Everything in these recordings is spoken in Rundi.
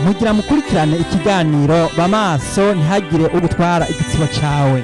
Mugira mukurikirane ikiganiro Bamaso ntihagire ugutwara igitsibo cawe.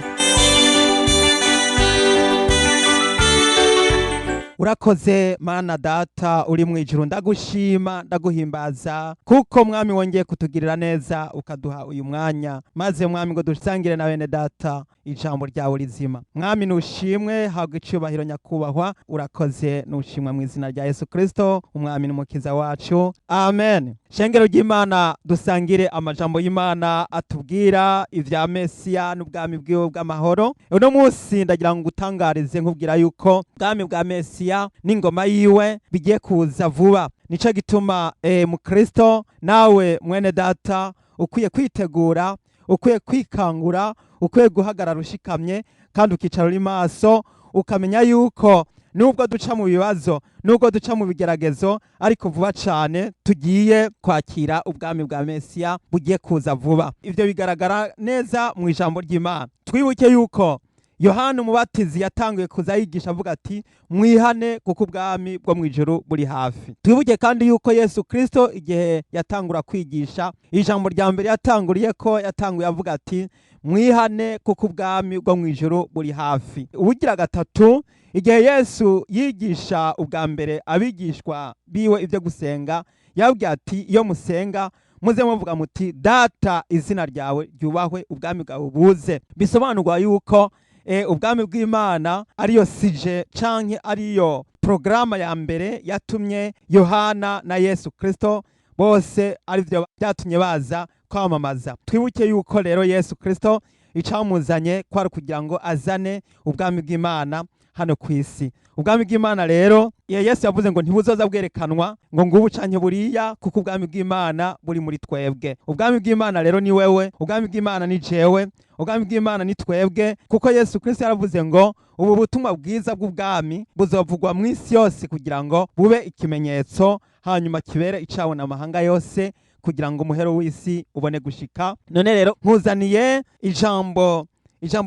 Urakoze Mana Data uri mu ijuru, ndagushima, ndaguhimbaza kuko Mwami wongeye kutugirira neza ukaduha uyu mwanya, maze Mwami ngo dusangire na bene data ijambo ryawe rizima. Mwami nushimwe, habwa icubahiro nyakubahwa, urakoze, nushimwe mu izina rya Yesu Kristo umwami n'umukiza wacu, amen. Shengero ry'Imana, dusangire amajambo y'Imana atubwira ivya Mesiya n'ubwami bwiwe bw'amahoro. Uno munsi ndagira ngo ngutangarize nkubwira yuko ubwami bwa Mesiya n'ingoma yiwe bigiye kuza vuba. Nico gituma mukristo nawe mwene data ukwiye kwitegura, ukwiye kwikangura, ukwiye guhagarara ushikamye kandi ukicara uri maso, ukamenya yuko nubwo duca mu bibazo, nubwo duca mu bigeragezo, ariko vuba cane tugiye kwakira ubwami bwa Mesiya bugiye kuza vuba. Ivyo bigaragara neza mu ijambo ry'Imana. Twibuke yuko Yohana Umubatizi yatanguye kuza yigisha avuga ati: "Mwihane kuko ubwami bwo mu ijuru buri hafi." Twibuke kandi yuko Yesu Kristo igihe yatangura kwigisha, ijambo rya mbere yatanguriye ko yatanguye avuga ati: "Mwihane kuko ubwami bwo mu ijuru buri hafi." Ubugira gatatu, igihe Yesu yigisha ubwa mbere abigishwa biwe ibyo gusenga, yababwiye ati: "Iyo musenga muze muvuga muti: Data, izina ryawe ryubahwe, ubwami bwawe buze." Bisobanurwa yuko ubwami bw'Imana ariyo sujet canke ariyo porogaramu ya mbere yatumye Yohana na Yesu Kristo bose arivyo byatumye baza kwamamaza. Twibuke yuko rero Yesu Kristo icamuzanye kwari kugira ngo azane ubwami bw'Imana hano ku isi. Ubwami bw'Imana rero, Yesu yavuze ngo ntibuzoza bwerekanwa ngo ngubu canke buriya, kuko ubwami bw'Imana buri muri twebwe. Ubwami bw'Imana rero ni wewe, ubwami bw'Imana ni jewe, ubwami bw'Imana ni twebwe, kuko Yesu Kristo yaravuze ngo ubu butumwa bwiza bw'ubwami buzovugwa mu isi yose kugira ngo bube ikimenyetso, hanyuma kibere icabona amahanga yose, kugira ngo umuhero w'isi ubone gushika. None rero nkuzaniye ijambo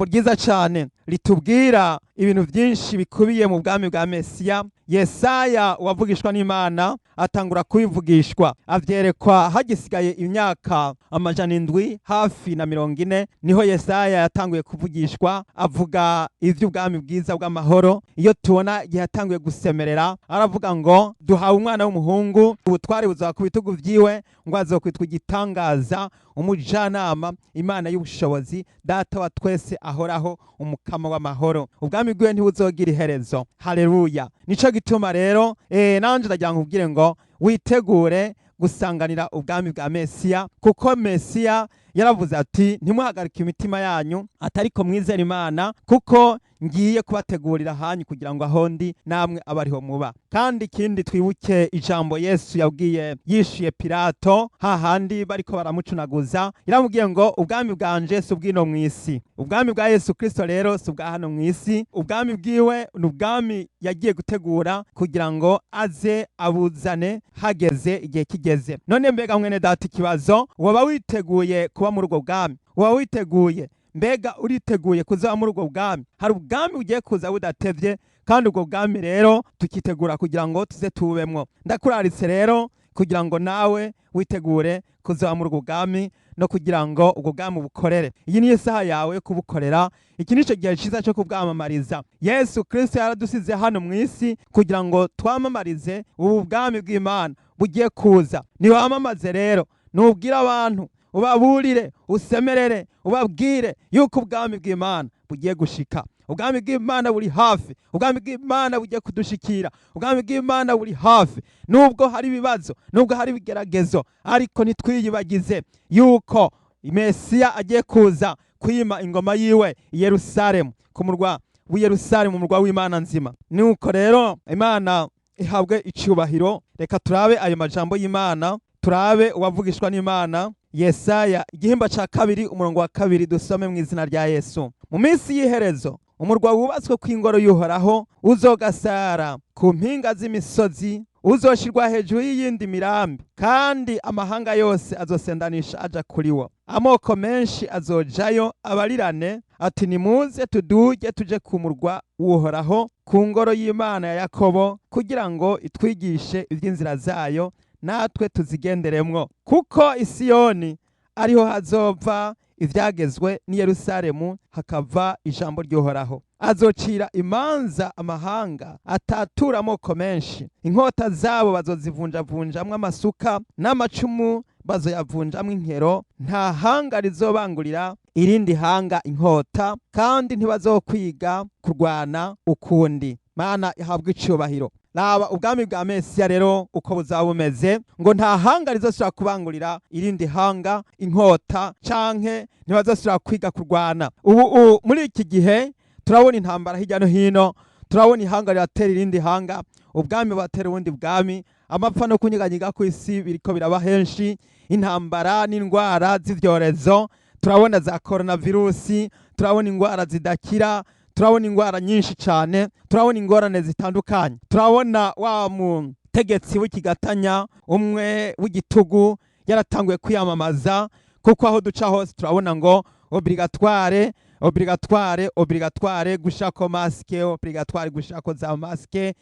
ryiza cyane ritubwira ibintu byinshi bikubiye mu bwami bwa Mesiya. Yesaya wavugishwa n'Imana atangura kubivugishwa, avyerekwa hagisigaye imyaka 740 hafi na 40, niho Yesaya yatanguye kuvugishwa avuga ivy'ubwami bwiza bw'amahoro. Iyo tubona igihe yatanguye gusemerera, aravuga ngo: "Duhawe umwana w'umuhungu, ubutware buzaba ku bitugu vyiwe, ngo azokwitwa igitangaza, umujanama, Imana y'ubushobozi, Data wa twese ahoraho, umukama w'amahoro. Ubwami bwiwe ntibuzogira iherezo." Haleluya! Nico gituma rero nanje ndagira ngo nkubwire ngo witegure gusanganira ubwami bwa Mesiya, kuko Mesiya yaravuze ati: "Ntimuhagarike imitima yanyu, atariko mwizera Imana, kuko ngiye kubategurira hanyu kugira ngo aho ndi namwe abariho muba." Kandi ikindi, twibuke ijambo Yesu yabwiye yishuye Pilato hahandi bariko baramucunaguza. Yaramubwiye ngo: "Ubwami bwanje si ubwino mw'isi." Ubwami bwa Yesu Kristo rero si ubwa hano mw'isi. Ubwami bwiwe ni ubwami yagiye gutegura kugira ngo aze abuzane hageze igihe kigeze. None mbega mwene data, ikibazo, waba witeguye kuba muri ubwo bwami? Waba witeguye? Mbega uriteguye kuzaba muri ubwo bwami? Hari ubwami bugiye kuza budatevye, kandi ubwo bwami rero tukitegura kugira ngo tuze tubemwo. Ndakuraritse rero kugira ngo nawe witegure kuzaba muri ubwo bwami no kugira ngo ubwo bwami bukorere. Iyi niyo isaha yawe yo kubukorera, iki nico gihe ciza cyo kubwamamariza. Yesu Kristo yaradusize hano mu isi kugira ngo twamamarize ubu bwami bw'Imana bugiye kuza. Niwamamaze rero, nubwire abantu, ubaburire, usemerere, ubabwire yuko ubwami bw'Imana bugiye gushika. Ubwami bw'Imana buri hafi, ubwami bw'Imana bugiye kudushikira, ubwami bw'Imana buri hafi. Nubwo hari ibibazo, nubwo hari ibigeragezo, ariko ntitwiyibagize yuko Mesiya agiye kuza kwima ingoma yiwe i Yerusalemu, ku murwa w'i Yerusalemu, umurwa w'Imana nzima. Nuko rero Imana ihabwe icubahiro. Reka turabe ayo majambo y'Imana, turabe uwavugishwa n'Imana Yesaya, igihimba ca 2, umurongo wa 2. Dusome mu izina rya Yesu. Mu minsi y'iherezo umurwa wubatswe kw'ingoro y'Uhoraho uzogasara ku mpinga z'imisozi, uzoshirwa hejuru y'iyindi mirambi, kandi amahanga yose azosendanisha aja kuri wo. Amoko menshi azojayo abarirane ati: "Nimuze tuduge tuje ku murwa w'Uhoraho, ku ngoro y'Imana ya Yakobo, kugira ngo itwigishe ivy'inzira zayo, Natwe tuzigenderemwo, kuko Isiyoni ariho hazova ivyagezwe, n'i Yerusalemu hakava ijambo ry'Uhoraho. Azocira imanza amahanga, atatura amoko menshi. Inkota zabo bazozivunjavunjamwo amasuka, n'amacumu bazoyavunjamwo inkero. Nta hanga rizobangurira irindi hanga inkota, kandi ntibazokwiga kurwana ukundi. Mana ihabwa icubahiro. Raba ubwami bwa Mesiya rero uko buzaba bumeze, ngo nta hanga rizosubira kubangurira irindi hanga inkota, canke ntibazosubira kwiga kurwana. Ubu muri iki gihe turabona intambara hirya no hino, turabona ihanga riratera irindi hanga, ubwami batera ubundi bwami, amapfa no kunyeganyega kw'isi biriko biraba henshi, intambara n'indwara z'ivyorezo. Turabona za coronavirusi, turabona indwara zidakira, turabona indwara nyinshi cyane, turabona ingorane zitandukanye, turabona wa mutegetsi w'ikigatanya umwe w'igitugu yaratanguye kwiyamamaza, kuko aho duca hose turabona ngo obligatoire, obligatoire, obligatoire gushako masque, obligatoire gushako za masque.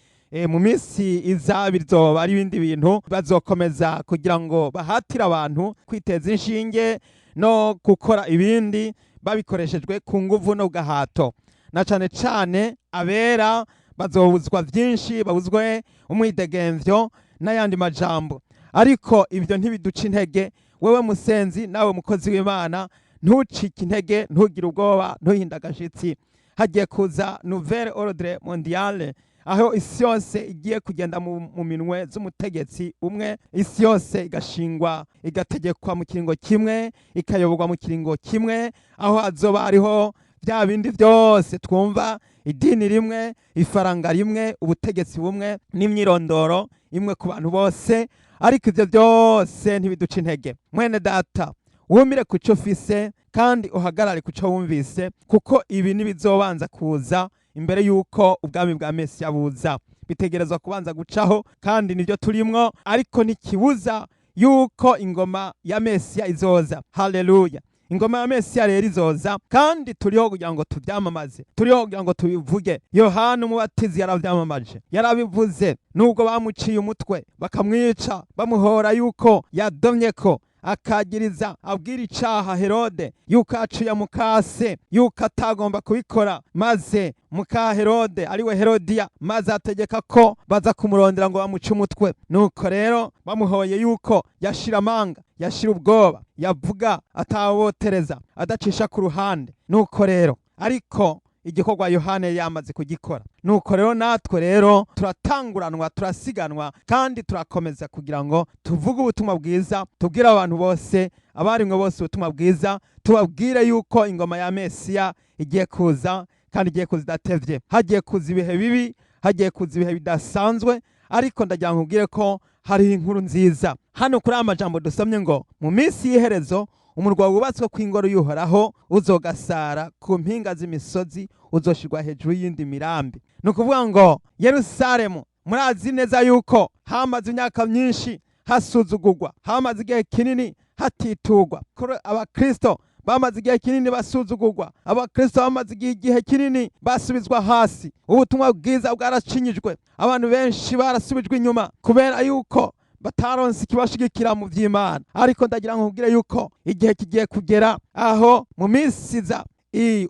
Mu minsi iza bizoba ari ibindi bintu bazokomeza kugira ngo bahatire abantu kwiteza inshinge no gukora ibindi babikoreshejwe ku nguvu no gahato. Na cane cane abera bazobuzwa vyinshi, babuzwe umwidegemvyo n'ayandi majambo. Ariko ibyo ntibiduca intege. Wewe musenzi, nawe mukozi w'Imana, ntucike intege, ntugire ubwoba, ntuhinde agashitsi. Hagiye kuza nouvelle ordre mondiale, aho isi yose igiye kugenda mu minwe z'umutegetsi umwe, isi yose igashingwa, igategekwa mu kiringo kimwe, ikayoborwa mu kiringo kimwe, aho hazoba hariho bya bindi byose twumva: idini rimwe, ifaranga rimwe, ubutegetsi bumwe n'imyirondoro imwe ku bantu bose. Ariko ibyo byose ntibiduca intege. Mwene data, wumire ku cyo ufise kandi uhagarare ku cyo wumvise, kuko ibi ntibizobanza kuza imbere y'uko ubwami bwa Mesiya buza. Bitegerezwa kubanza gucaho, kandi nibyo turimwo, ariko ntikibuza yuko ingoma ya Mesiya izoza. Haleluya! Ingoma ya Mesiya rero izoza, kandi turiho kugira ngo tubyamamaze, turiho kugira ngo tubivuge. Yohana Umubatizi yarabyamamaje, yarabivuze, nubwo bamuciye umutwe bakamwica, bamuhora yuko yadomye ko akagiriza, abwira icaha Herode yuko yaciye mukase, yuko atagomba kubikora. Maze muka Herode, ariwe Herodiya, maze ategeka ko baza kumurondera ngo bamuce umutwe. Nuko rero bamuhoye yuko yashira amanga, yashira ubwoba, yavuga atabotereza, adacisha ku ruhande. Nuko rero, ariko igikorwa Yohane yamaze kugikora. Nuko rero natwe rero turatanguranwa, turasiganwa, kandi turakomeza kugira ngo tuvuge ubutumwa bwiza, tubwire abantu bose, abarimwe bose, ubutumwa bwiza, tubabwire yuko ingoma ya Mesiya igiye kuza, kandi igiye kuza idatevye. Hagiye kuza ibihe bibi, hagiye kuza ibihe bidasanzwe, ariko ndagira ngo nkubwire ko hariho inkuru nziza hano kuri aya majambo dusomye, ngo mu minsi y'iherezo umurwa wubatswe kw'ingoro y'Uhoraho uzogasara ku mpinga z'imisozi, uzoshirwa hejuru y'indi mirambi. Ni ukuvuga ngo Yerusalemu, murazi neza yuko hamaze imyaka myinshi hasuzugurwa, hamaze igihe kinini hatitugwa. Kuri abakristo bamaze igihe kinini basuzugurwa, abakristo bamaze igihe kinini basubizwa hasi, ubutumwa bwiza bwaracinyijwe, abantu benshi barasubijwe inyuma kubera yuko bataronse ikibashigikira mu vy'Imana. Ariko ndagira ngo nkubwire yuko igihe kigiye kugera aho mu minsi iza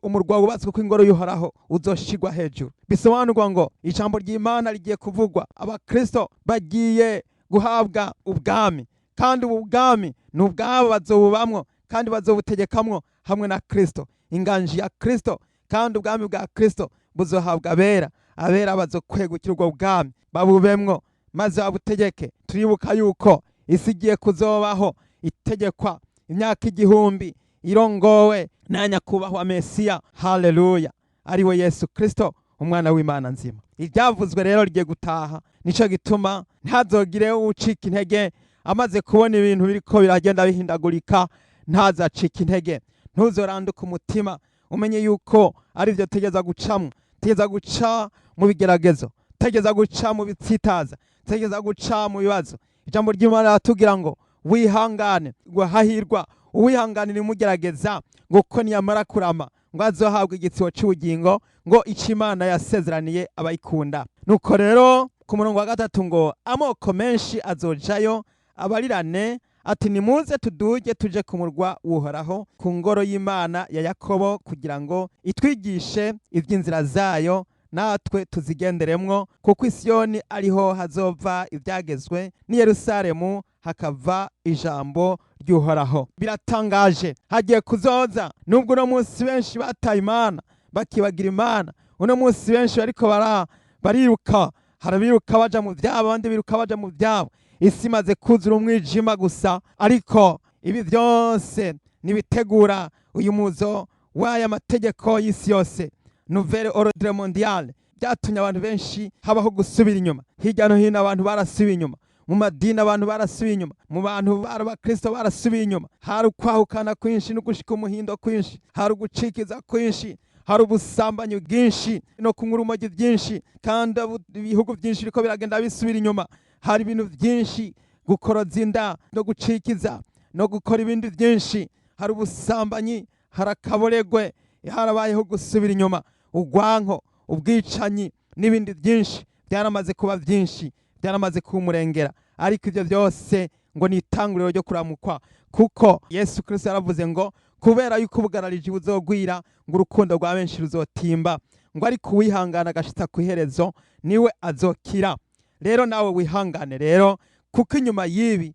umurwa wubatswe kw'ingoro y'Uhoraho uzoshirwa hejuru. Bisobanurwa ngo ijambo ry'Imana rigiye kuvugwa, abakristo bagiye guhabwa ubwami, kandi ubu bwami ni ubwabo, bazobubamwo kandi bazobutegekamwo hamwe na Kristo, inganji ya Kristo. Kandi ubwami bwa Kristo buzohabwa abera. Abera bazokwegukira ubwo bwami, babubemwo maze babutegeke. Turibuka yuko isi igiye kuzobaho itegekwa imyaka 1000, irongowe na nyakubahwa Mesiya, haleluya, ariwe Yesu Kristo, umwana w'Imana nzima. Iryavuzwe rero rigiye gutaha. Nico gituma ntazogire ucika intege amaze kubona ibintu biriko biragenda bihindagurika. Ntazacika intege, ntuzoranduke umutima. Umenye yuko arivyo tegeza gucamwo, tegeza guca mu bigeragezo, tegeza guca mu bitsitaza, tegeza guca mu bibazo. Ijambo ry'Imana riratubwira ngo wihangane, ngo hahirwa uwihanganira imugerageza, ngo ko niyamara kurama ngo azohabwa igitsibo c'ubugingo, ngo ico Imana yasezeraniye abayikunda. Nuko rero ku murongo wa 3 ngo amoko menshi azojayo. Abarirane ati: "Nimuze tuduge tuje ku murwa w'Uhoraho, ku ngoro y'Imana ya Yakobo, kugira ngo itwigishe iby'inzira zayo, natwe tuzigenderemwo, kuko Isiyoni ariho hazova ibyagezwe, n'i Yerusalemu hakava ijambo ry'Uhoraho." Biratangaje, hagiye kuzoza. Nubwo uno munsi benshi bataye Imana, bakibagira Imana, uno munsi benshi bariko bariruka, harabiruka baja mu byabo, abandi biruka baja mu byabo, isi imaze kuzura umwijima gusa. Ariko ibi byose nibitegura uyu muzo w'aya mategeko y'isi yose, nouvel ordre mondial. Byatumye abantu benshi habaho gusubira inyuma hirya no hino. Abantu barasubiye inyuma mu madini, abantu barasubiye inyuma mu bantu bari abakristo, barasubiye inyuma. Hari ukwahukana kwinshi no gushika umuhindo kwinshi, hari ugucikiza kwinshi, hari ubusambanyi bwinshi no kunywa urumogi byinshi, kandi ibihugu byinshi biriko biragenda bisubira inyuma. Hari ibintu byinshi, gukoroza inda no gucikiza no gukora ibindi byinshi. Hari ubusambanyi, hari akaboregwe, harabayeho gusubira inyuma, urwanko, ubwicanyi n'ibindi byinshi. Byaramaze kuba byinshi, byaramaze kumurengera. Ariko ibyo byose ngo ni itanguriro ryo kuramukwa, kuko Yesu Kristo yaravuze ngo kubera yuko ubugarariji buzogwira, ngo urukundo rwa benshi ruzotimba, ngo ariko uwihangana agashitsa ku iherezo niwe azokira. Rero nawe wihangane rero, kuko inyuma y'ibi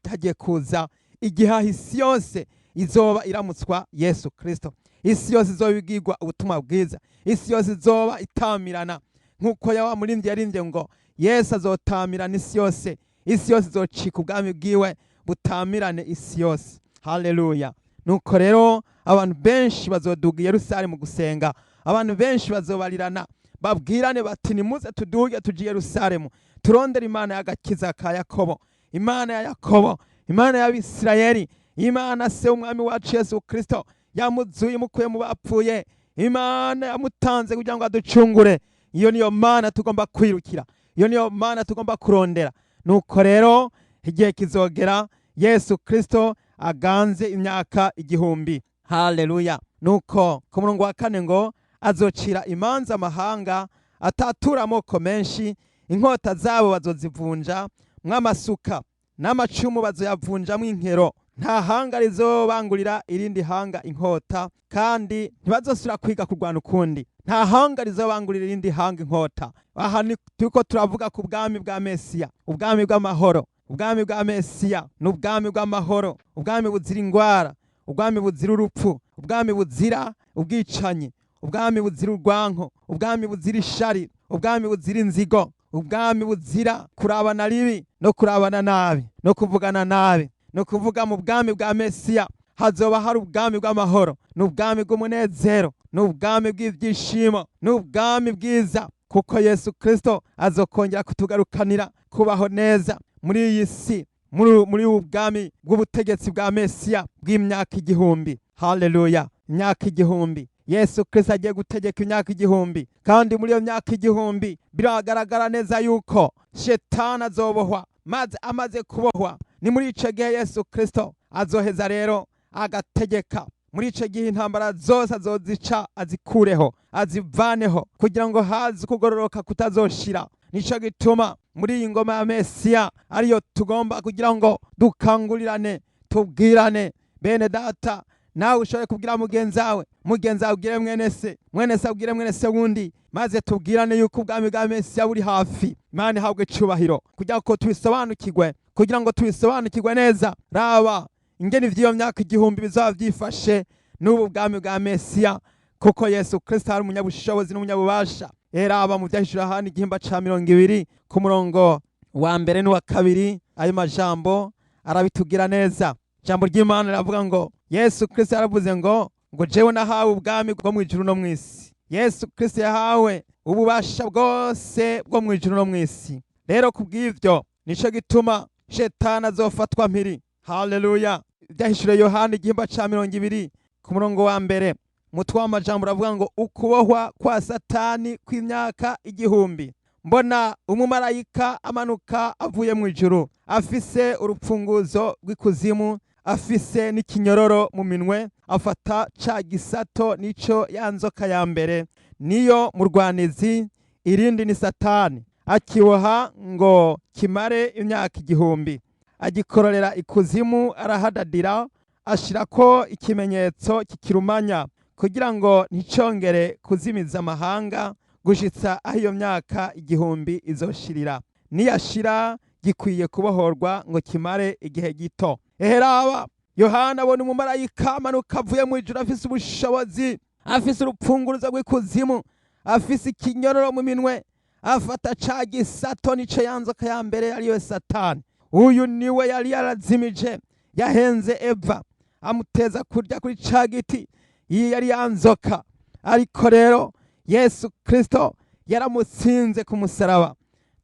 hagiye kuza igihe aho isi yose izoba iramutswa Yesu Kristo, isi yose izoba ibwirwa ubutumwa bwiza, isi yose izoba itamirana, nk'uko ya wa muririmbyi yaririmbye ngo Yesu azotamirana isi yose, isi yose izocika ubwami bwiwe butamirane isi yose. Haleluya! Nuko rero abantu benshi bazoduga i Yerusalemu gusenga, abantu benshi bazobarirana, babwirane bati: "Nimuze tuduge tuje i Yerusalemu, turondere Imana y'agakiza ka Yakobo, Imana ya Yakobo, Imana y'Abisirayeli, Imana se w'Umwami wacu Yesu Kristo, yamuzuye imukuye mu bapfuye, Imana yamutanze kugira ngo aducungure. Iyo niyo Mana tugomba kwirukira, iyo niyo Mana tugomba kurondera." Nuko rero igihe kizogera Yesu Kristo aganze imyaka 1000. Haleluya! Nuko ku murongo wa 4 ngo azocira imanza amahanga, atatura amoko menshi. Inkota zabo bazozivunja mw'amasuka, n'amacumu bazoyavunjamwo inkero. Nta hanga rizobangurira irindi hanga inkota, kandi ntibazosubira kwiga kurwana ukundi. Nta hanga rizobangurira irindi hanga inkota. Aha ni turiko turavuga ku bwami bwa Mesiya, ubwami bw'amahoro. Ubwami bwa Mesiya ni ubwami bw'amahoro, ubwami buzira ingwara, ubwami buzira urupfu, ubwami buzira ubwicanyi, ubwami buzira urwanko, ubwami buzira ishari, ubwami buzira inzigo, ubwami buzira kurabana ribi no kurabana nabi no kuvugana nabi. No kuvuga mu bwami bwa Mesiya hazoba hari ubwami bw'amahoro, ni ubwami bw'umunezero, ni ubwami bw'ibyishimo, ni ubwami bwiza, kuko Yesu Kristo azokongera kutugarukanira kubaho neza muri iyi si, muri ubu bwami bw'ubutegetsi bwa Mesiya bw'imyaka 1000. Haleluya! Imyaka 1000, Yesu Kristo agiye gutegeka imyaka 1000, kandi muri iyo myaka 1000 biragaragara neza yuko Shetani azobohwa. Maze amaze kubohwa, ni muri ico gihe Yesu Kristo azoheza rero agategeka. Muri ico gihe intambara zose azozica, azikureho, azivaneho, kugira ngo haze kugororoka kutazoshira. Nico gituma muri iyi ngoma ya Mesiya ariyo tugomba kugira ngo dukangurirane, tubwirane. Bene data, nawe ushobore kubwira mugenzi wawe, mugenzi wawe ubwire mwene se, mwene se abwire mwene se wundi, maze tubwirane yuko ubwami bwa Mesiya buri hafi. Imana ihabwe icubahiro. Kugira ngo tubisobanukirwe neza, raba ingene ivy'iyo myaka 1000 bizaba vyifashe n'ubu bwami bwa Mesiya, kuko Yesu Kristo ari umunyabushobozi n'umunyabubasha. Eraba mu Vyahishura Yohana igihimba ca 20, ku murongo wa 1 n'uwa 2, ayo majambo arabitugira neza. Ijambo ry'Imana riravuga ngo Yesu Kristo yaravuze ngo: "Jewe nahawe ubwami bwo mu ijuru no mu isi." Yesu Kristo yahawe ububasha bwose bwo mu ijuru no mu isi. Rero kubw'ivyo nico gituma Shetani azofatwa mpiri. Haleluya! Ivyahishuriwe Yohana igihimba ca 20, ku murongo wa 1, umutwe w'amajambo uravuga ngo ukubohwa kwa Satani kw'imyaka 1000. Mbona umumarayika amanuka avuye mu ijuru, afise urupfunguzo rw'ikuzimu, afise n'ikinyororo mu minwe. Afata ca gisato, nico ya nzoka ya mbere, niyo murwanizi, irindi ni Satani, akiboha ngo kimare imyaka 1000. Agikororera ikuzimu, arahadadira, ashirako ikimenyetso kikirumanya kugira ngo nticongere kuzimiza amahanga gushitsa aho iyo myaka 1000 izoshirira. Niyashira gikwiye kubohorwa ngo kimare igihe gito. Eheraba Yohana abona umumarayika amanuka avuye mu ijuru, afise ubushobozi, afise urupfunguruzo rw'ikuzimu, afise ikinyororo mu minwe, afata ca gisato, nico ya nzoka ya mbere, ariyo Satani. Uyu niwe yari yarazimije, yahenze Eva amuteza kurya kuri ca giti. Iyi yari ya nzoka, ariko rero Yesu Kristo yaramutsinze ku musaraba.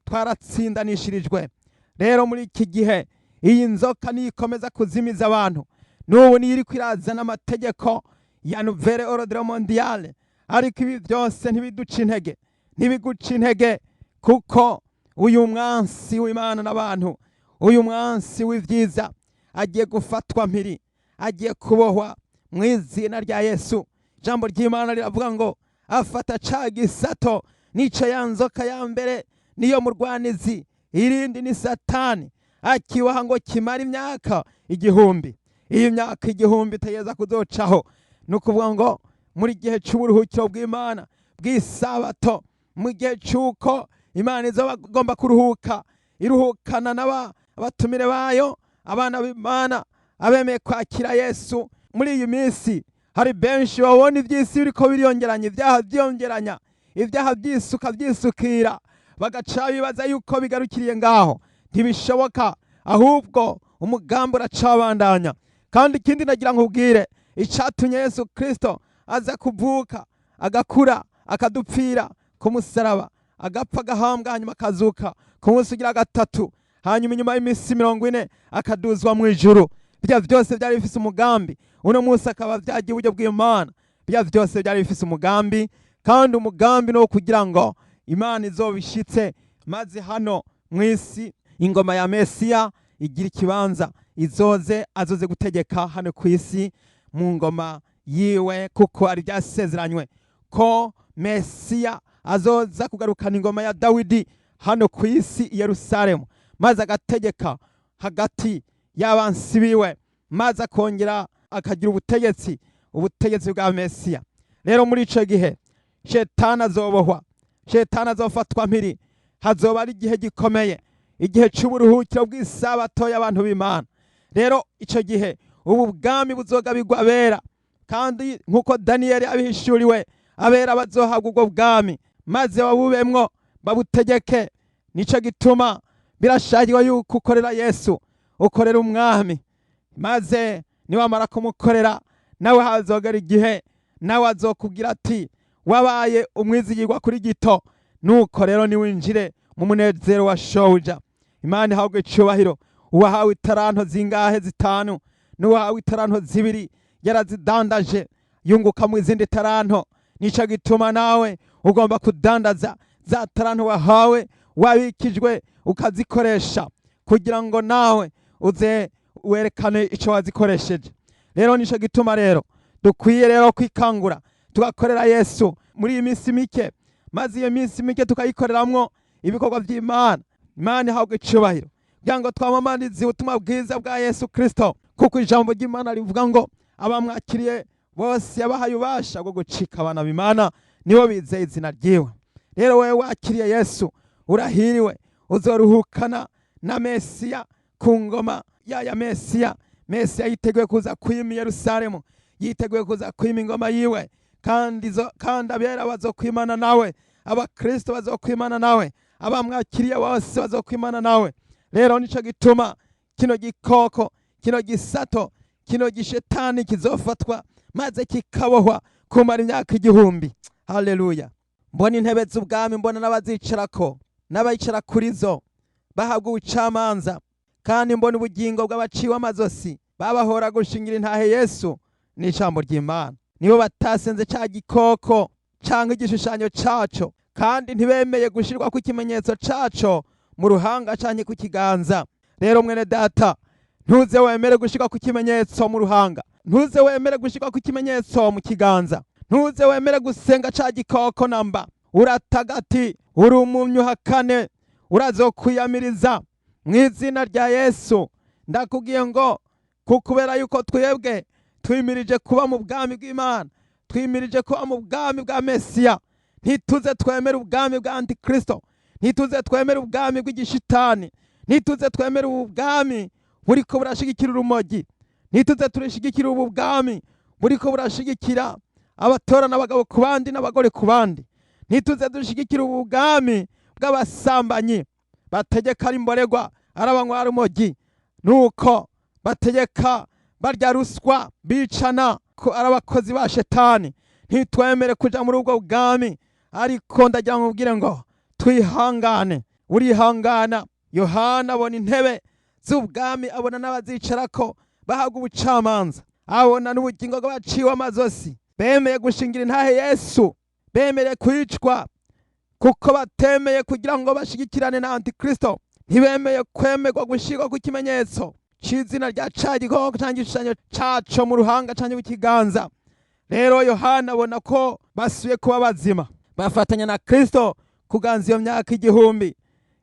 Twaratsindanishirijwe. Rero muri iki gihe iyi nzoka niyikomeza kuzimiza abantu. N'ubu niyo iriko irazana amategeko ya nouvelle ordre mondiale, ariko ibi byose ntibiduca intege, ntibiguca intege, kuko uyu mwansi w'Imana n'abantu, uyu mwansi w'ivyiza, agiye gufatwa mpiri, agiye kubohwa mu izina rya Yesu. Ijambo ry'Imana riravuga ngo afata ca gisato, nico ya nzoka ya mbere, niyo murwanizi, irindi ni Satani, akiboha ngo kimara imyaka 1000. Iyi myaka 1000 itegereza kuzocaho, ni ukuvuga ngo muri gihe c'uburuhukiro bw'Imana bw'isabato, mu gihe c'uko Imana izoba igomba kuruhuka, iruhukana n'abatumire bayo, abana b'Imana, abemeye kwakira Yesu. Muri iyi minsi hari benshi babona iby'isi biriko biriyongeranya, ibyaha byiyongeranya, ibyaha byisuka byisukira, bagaca bibaza yuko bigarukiriye ngaho. Ntibishoboka, ahubwo umugambi uracabandanya. Kandi ikindi nagira nkubwire, icatumye Yesu Kristo aza kuvuka, agakura, akadupfira ku musaraba, agapfa, agahambwa, hanyuma akazuka ku munsi ugira gatatu, hanyuma inyuma y'iminsi 40 akaduzwa mu ijuru, bya byose byari bifise umugambi. Uno munsi akaba byagiye uburyo bw'Imana. Bya byose byari bifise umugambi, kandi umugambi ni uwo kugira ngo Imana izobishitse, maze hano mu isi ingoma ya Mesiya igira ikibanza, izoze azoze gutegeka hano ku isi mu ngoma yiwe, kuko ari byasezeranywe ko Mesiya azoza kugarukana ingoma ya Dawidi hano ku isi i Yerusalemu, maze agategeka hagati y'abansi biwe, maze akongera akagira ubutegetsi, ubutegetsi bwa Mesiya. Rero muri ico gihe Shetani azobohwa, Shetani azofatwa mpiri. Hazoba ari igihe gikomeye, igihe c'uburuhukiro bw'isabato y'abantu b'Imana. Rero ico gihe ubu bwami buzogabirwa abera, kandi nk'uko Daniyeli abihishuriwe, abera bazohabwa ubwo bwami maze babubemwo, babutegeke. Nico gituma birashakirwa yuko ukorera Yesu, ukorera umwami, maze niwamara kumukorera nawe hazogera igihe nawe azokubwira ati: "Wabaye umwizigirwa kuri gito, nuko rero niwinjire mu munezero wa shobuja." Imana ihabwe icubahiro. Uwahawe itaranto zingahe? 5. N'uwahawe itaranto 2 yarazidandaje, yunguka mu izindi taranto. Nico gituma nawe ugomba kudandaza za taranto wahawe, wabikijwe, ukazikoresha kugira ngo nawe uze werekane ico wazikoresheje. Rero nico gituma rero dukwiye rero kwikangura, tugakorera Yesu muri iyi minsi mike, maze iyo minsi mike tukayikoreramwo ibikorwa by'Imana. Imana ihabwa icubahiro, kugira ngo twamamarize ubutumwa bwiza bwa Yesu Kristo, kuko ijambo ry'Imana rivuga ngo abamwakiriye bose yabahaye ububasha bwo gucika abana b'Imana, nibo bizeye izina ryiwe. Rero wewe wakiriye Yesu urahiriwe, uzoruhukana na Mesiya ku ngoma ya Mesiya. Mesiya yiteguye kuza kwima i Yerusalemu, yiteguye kuza kwima ingoma yiwe, kandi abera bazokwimana nawe, abakristo bazokwimana nawe, abamwakiriye bose bazokwimana nawe. Rero nico gituma kino gikoko, kino gisato, kino gishetani kizofatwa maze kikabohwa kumara imyaka 1000. Haleluya! Mbona intebe z'ubwami, mbona n'abazicarako, n'abayicara kuri zo bahabwa ubucamanza. Kandi mbona ubugingo bw'abaciwe amazosi babahora gushingira intahe Yesu n'ijambo ry'Imana, nibo batasenze ca gikoko canke igishushanyo caco, kandi ntibemeye gushirwa ku ikimenyetso caco mu ruhanga canke ku kiganza. Rero mwene data, ntuze wemere gushirwa ku kimenyetso mu ruhanga, ntuze wemere gushirwa ku kimenyetso mu kiganza, ntuze wemere gusenga ca gikoko namba. Uratagati uri umumyi uhakane, urazokwiyamiriza mu izina rya Yesu. Ndakubwiye ngo kukubera yuko twebwe twimirije kuba mu bwami bw'Imana, twimirije kuba mu bwami bwa Mesiya. Ntituze twemere ubwami bwa Antikristo, ntituze twemere ubwami bw'igishitani, ntituze twemere ubwami buriko burashigikira urumogi, ntituze turishigikira ubu bwami buriko burashigikira abatorana abagabo ku bandi n'abagore ku bandi, ntituze dushigikira ubu bwami bw'abasambanyi bategeka ari imboregwa, ari abanywa rumogi, nuko bategeka barya ruswa, bicana, ko ari abakozi ba shetani. Ntitwemere kuja muri ubwo bwami. Ariko ndagira ngo ubwire ngo twihangane, urihangana. Yohana abona intebe z'ubwami, abona n'abazicarako bahabwa ubucamanza, abona n'ubugingo bw'abaciwe amazosi bemeye gushingira intahe Yesu, bemeye kwicwa kuko batemeye kugira ngo bashigikirane na Antikristo, ntibemeye kwemerwa gushirwa ku kimenyetso c'izina rya ca gikoko canke igishushanyo caco mu ruhanga canke mu kiganza. Rero Yohana abona ko basubiye kuba bazima, bafatanya na Kristo kuganza iyo myaka 1000.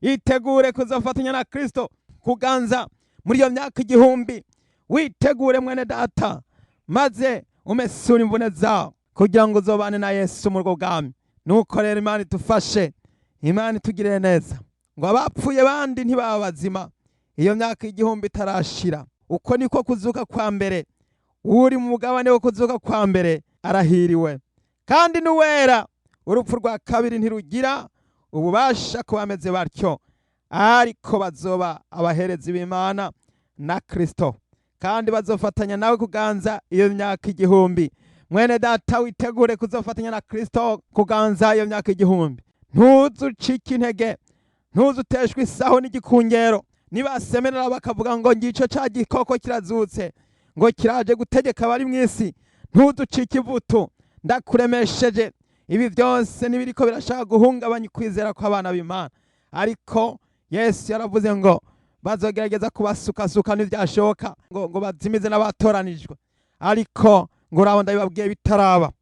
Itegure kuzofatanya na Kristo kuganza muri iyo myaka 1000. Witegure mwene data, maze umesure imvune zawe kugira ngo uzobane na Yesu mu rwo bwami. Nuko rero Imana idufashe, Imana itugirire neza, ngo abapfuye bandi ntibaba bazima iyo myaka 1000 itarashira. Uko niko kuzuka kwa mbere. Uri mu mugabane wo kuzuka kwa mbere arahiriwe kandi n'uwera. Urupfu rwa kabiri ntirugira ububasha ku bameze batyo, ariko bazoba abaherezi b'Imana na Kristo, kandi bazofatanya nawe kuganza iyo myaka 1000. Mwene data, witegure kuzofatanya na Kristo kuganza iyo myaka 1000. Ntuzucike intege, ntuzuteshwe isaho n'igikungero. Nibasemerera bakavuga ngo ngico ca gikoko kirazutse, ngo kiraje gutegeka abari mu isi, ntuzucike ivutu. Ndakuremesheje, ibi byose nibiriko birashaka guhungabanya ukwizera kw'abana b'Imana, ariko Yesu yaravuze ngo bazogerageza kubasukasuka ntibyashoboka ngo bazimize n'abatoranijwe, ariko ngo urabo ndabibabwiye bitaraba.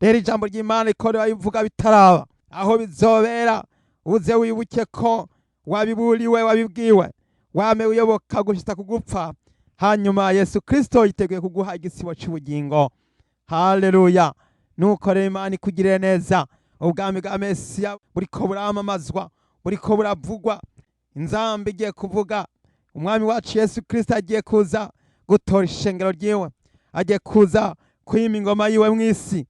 Rero ijambo ry'Imana riko ribivuga bitaraba aho bizobera. Uze wibuke ko wabiburiwe, wabibwiwe, wame uyoboka gushitsa kugupfa. Hanyuma Yesu Kristo yiteguye kuguha igisibo cy'ubugingo. Haleluya! Nuko rero Imana ikugirire neza. Ubwami bwa Mesiya buriko buramamazwa, buriko buravugwa, inzamba igiye kuvuga. Umwami wacu Yesu Kristo agiye kuza gutora ishengero ryiwe, agiye kuza kwima ingoma yiwe mw'isi.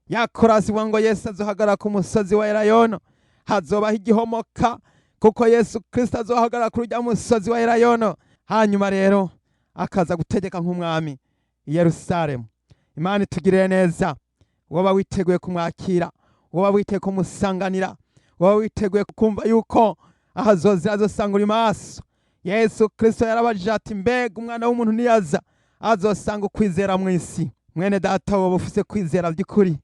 Yakorasi ngo Yesu azohagarara ku musozi wa Elayono, hazobaho igihomoka, kuko Yesu Kristo azohagarara kuri urya musozi wa Elayono. Hanyuma rero akaza gutegeka nk'umwami i Yerusalemu. Imana itugirire neza. Woba witeguye kumwakira, woba witeguye kumusanganira, woba witeguye kumva yuko ahazozira azosanga uri maso. Yesu Kristo yarabajije ati: mbega umwana w'umuntu niyaza azosanga ukwizera mu isi? Mwene data, woba ufise kwizera by'ukuri,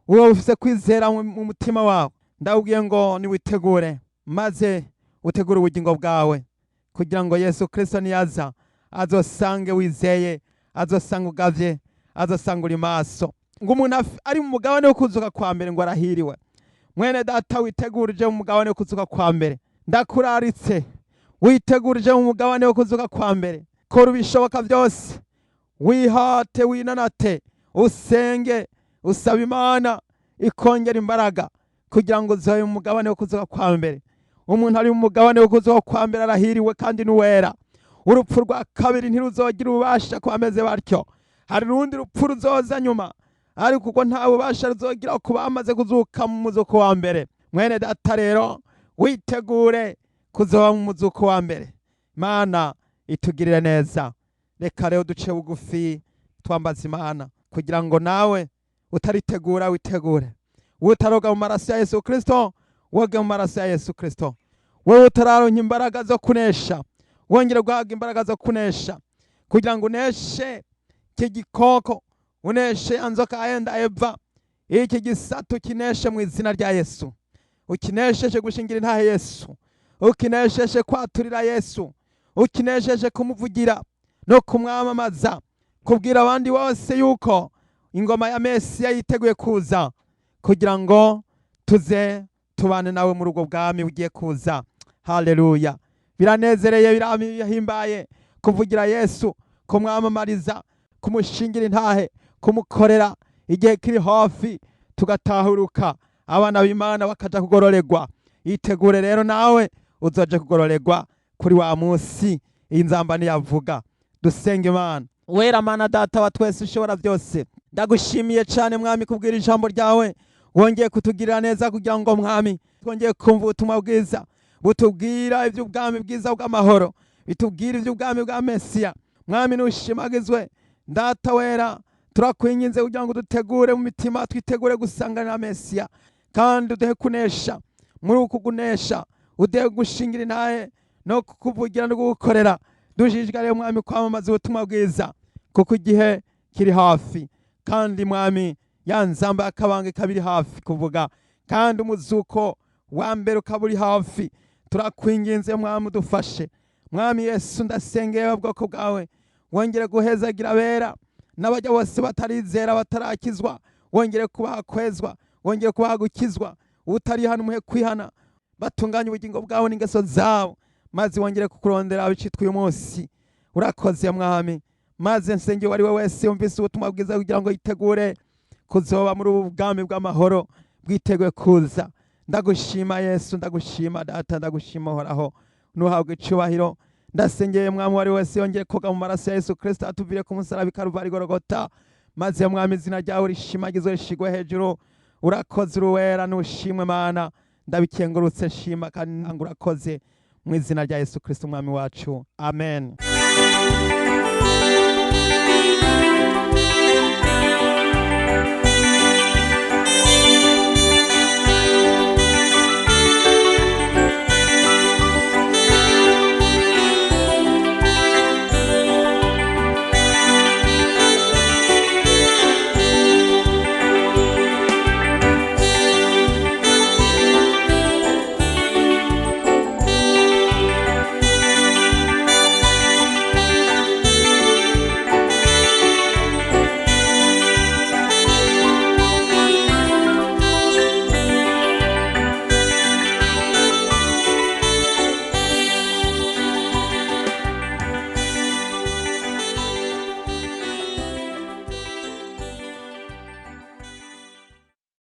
woba ufise kwizera mu mutima wawe? Ndabwiye ngo niwitegure, maze utegure ubugingo bwawe kugira ngo Yesu Kristo niyaza azosange wizeye, azosanga ugavye, azosanga uri maso. Ngo umuntu ari mu mugabane wo kuzuka kwa mbere ngo arahiriwe. Mwene data, witegurije mu mugabane wo kuzuka kwa mbere. Ndakuraritse, witegurije mu mugabane wo kuzuka kwa mbere. Kora ibishoboka byose, wihate, winanate, usenge, usaba Imana ikongera imbaraga kugira ngo uzobe mu mugabane wo kuzuka kwa mbere. Umuntu ari mu mugabane wo kuzuka kwa mbere arahiriwe kandi n'uwera. Urupfu rwa kabiri ntiruzogira ububasha ku bameze batyo. Hari urundi rupfu ruzoza nyuma, ariko ubwo nta bubasha ruzogira ku bamaze kuzuka mu muzuko wa mbere. Mwene data, rero witegure kuzoba mu muzuko wa mbere. Imana itugirire neza. Reka rero duce bugufi, twambaza Imana kugira ngo nawe utaritegura witegure, utaroga mu maraso ya Yesu Kristo woge mu maraso ya Yesu Kristo, wowe utararonka imbaraga zo kunesha wongere guhabwa imbaraga zo kunesha, kugira ngo uneshe iki gikoko, uneshe ya nzoka yahenda Eva. Iki gisatu kineshe mu izina rya Yesu. Ukinesheshe gushingira intahe Yesu, ukinesheshe kwaturira Yesu, ukinesheshe kumuvugira no kumwamamaza, kubwira abandi bose yuko ingoma ya Mesiya yiteguye kuza, kugira ngo tuze tubane nawe muri ubwo bwami bugiye kuza. Haleluya! Biranezereye, birahimbaye Kuvugira Yesu, kumwamamariza, kumushingira intahe, kumukorera, igihe kiri hafi tugatahuruka, abana b'Imana bakaja kugororerwa. Itegure rero nawe uzoje kugororerwa kuri wa munsi iyi nzamba niyavuga. Dusenga Imana. Wera Mana Data wa twese ushobora byose, ndagushimiye cyane Mwami kubwira ijambo ryawe. Wongeye kutugirira neza kugira ngo Mwami twongeye kumva ubutumwa bwiza butubwira iby'ubwami bwiza bw'amahoro, bitubwira iby'ubwami bwa Mesiya. Mwami, nushimagizwe. Data wera, turakwinginze kugira ngo dutegure mu mitima, twitegure gusanganira Mesiya, kandi uduhe kunesha. Muri uku kunesha uduhe gushingira intahe no kukuvugira no kugukorera. Dushishikariye Mwami kwamamaza ubutumwa bwiza, kuko igihe kiri hafi, kandi Mwami ya nzamba y'akabanga ikaba iri hafi kuvuga, kandi umuzuko wa mbere ukaba uri hafi. Turakwinginze Mwami, udufashe. Mwami Yesu, ndasengeye ubwoko bwawe, wongere guhezagira abera n'abajya bose batarizera, batarakizwa, wongere kubaha kwezwa, wongere kubaha gukizwa. Utarihana umuhe kwihana, batunganye ubugingo bwabo n'ingeso zabo, maze wongere kukurondera bicitwa uyu munsi. Urakoze Mwami. Maze nsenge uwo ari we wese yumvise ubutumwa bwiza kugira ngo yitegure kuzoba muri ubu bwami bw'amahoro bwiteguye kuza. Ndagushima Yesu, ndagushima Data, ndagushima Uhoraho, nuhabwa icubahiro. Ndasengeye Mwami uwo ari wese yongere koga mu maraso ya Yesu Kristo atuvire ku musaraba i Karuvari Gorogota, maze Mwami izina ryawe rishimagizwe, rishigwe hejuru. Urakoze, uruwera, nushimwe Mana. Ndabikengurutse, nshima kandi urakoze, mu izina rya Yesu Kristo Umwami wacu, amen.